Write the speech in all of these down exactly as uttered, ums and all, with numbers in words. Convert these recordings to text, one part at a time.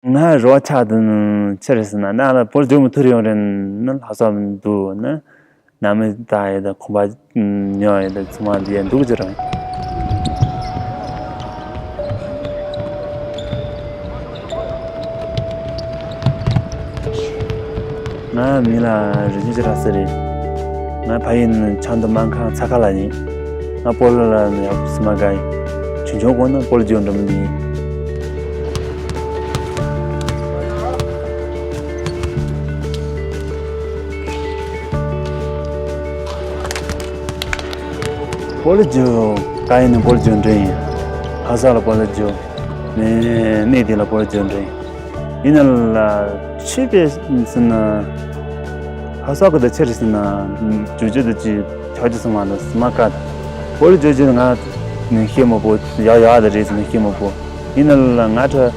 ང་རོ་ཆགས་དུ་ནི་ཆི་རེད་ཟེར་ན་ན་ལ་བོད་ལྗོངས་མི་ཐུར་ཡོང་རེད་ནི་ལྷ་ས་མི་འདུག་ནི། ནམ་ད་ཡོད་ད་ཁོམ་པ་ཉོ་ཡོད་ད་ཚང་མ་འདི་ཡ་འདུག་ཅི་རང་། ང་མི་ལ་རི་ཆུ་ཅི་ར་སི་རེད། ང་ཕ་ཡུལ་ནི་ཆབ་མདོ་སྨར་ཁམས་ཚ་ཁ་ལ་ཡིན། ང་སྤོ་ལོ་ལ་ནི་ཡག་སི་མ་ག་ཡིན། ཆུང་ཆུང་གོ་ནི་སྤོ་ལོ་རྒྱུ་འགྲོ་མི་འདི་ཡིན། སྤོ་ལོ་རྒྱུ་ག་ཡིན་ནི་སྤོ་ལོ་རྒྱུ་འགྲོ་ཡིན། ཧ་ས་ལ་སྤོ་ལོ་རྒྱུ་ནི་གནས་དེ་ལ་སྤོ་ལོ་རྒྱུ་འགྲོ་ཡིན། ཡིན་ན་ལ་ཆོས་པའི་ཟིན་ན་ཧ་ས་གི་ད་ཆེ་རེ་ཟིན་ན་ཇོ་ཇོ་ད་ཅི་ཆོག་ཅི་སོང་བ་ལ་སི་མ་ཀ་ད་བོད་ཇོ་ཇོ་ང་ནི་ཤེས་མ་པོ་ཡག་ཡག་ད་རེད་ཟིན་ན་ཤེས་མ་པོ་ཡིན་ན་ལ་ང་ཁྲ་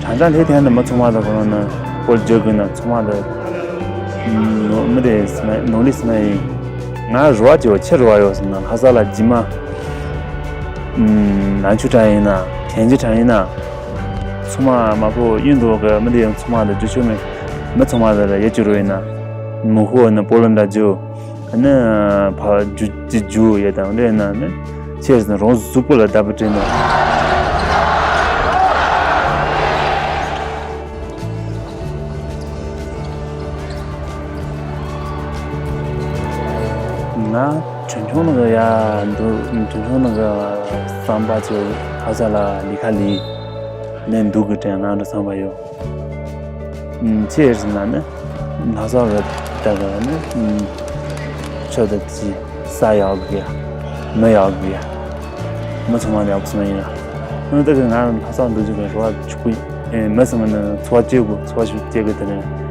ཁྲ་ཁྲ་ལྷེ་ཐན་ད་མ་ཚོང་མ་ད་གོ་ན་བོད་ཇོ་གི་ན་ཚོང་མ་ད་མི་དེ་སི་མ་ནོ་ལི་སི་མ་ཡིན། ང་རོ་བ་ཅི་བ་ཆེ་རོ་བ་ཡོད་སིན་ན་ཧ་ས་ལ་ཇི་མ་ནང་ཆུ་གྲང་ཡིན་ན་གན་ཇི་གྲང་ཡིན་ན། ཚོང་མ་མ་ཕོ་གཡུ་མདོག་གི་མི་འདི་ཡང་ཚོང་མ་དང་རྒྱུ་ཆོས་མེད། མི་ཚོང་མ་དང་ལ་ཡ་ཅི་རུ་ཡིན་ན། མི་ཧོ་ནི་སྤོ་ལོ་འདྲ་རྒྱུ། ནི་ཕ་རྒྱུ་ཅི་རྒྱུ་ཡ་དང་འདྲ་ཡིན་ན་ནི་ཆེ་ཟིན་རོང་གཟུགས་པོ་ལ་བརྡབ་པ་སྤྲད་ནས། ང་གྲོན་ཆུང་ནང་གི་ཡ་འདུག་གྲོན་ཆུང་ནང་གི་བསམ་པ་ཅིག་ཧ་ས་ལ་ལི་ཁ་ལི་ནས་འདུག་གི་དྲན་ང་འདྲ་བསམ་པ་ཡོད། ཨུམ་ཆེ་ཟིན་ན་ནི་ལྷ་ས་གི་ད་གི་ནི་ཨུམ་ཆོས་ད་ཅི་ས་ཡག་གི་ཡ་མི་ཡག་གི་ཡ་མི་ཚང་མ་ཡག་གི་སོང་ཡིན་ཡ། ཨུམ་ད་གི་ང་ལྷ་ས་འདུག་ཅིག་གི་རོ་བ་ཆུག་གི་ཨེ་མི་ཚང་མ་ནི་འཚོ་བ་སྐྱེལ་དགོས་འཚོ་བ་ཞིག་སྐྱེལ་གི་དེ་ནས།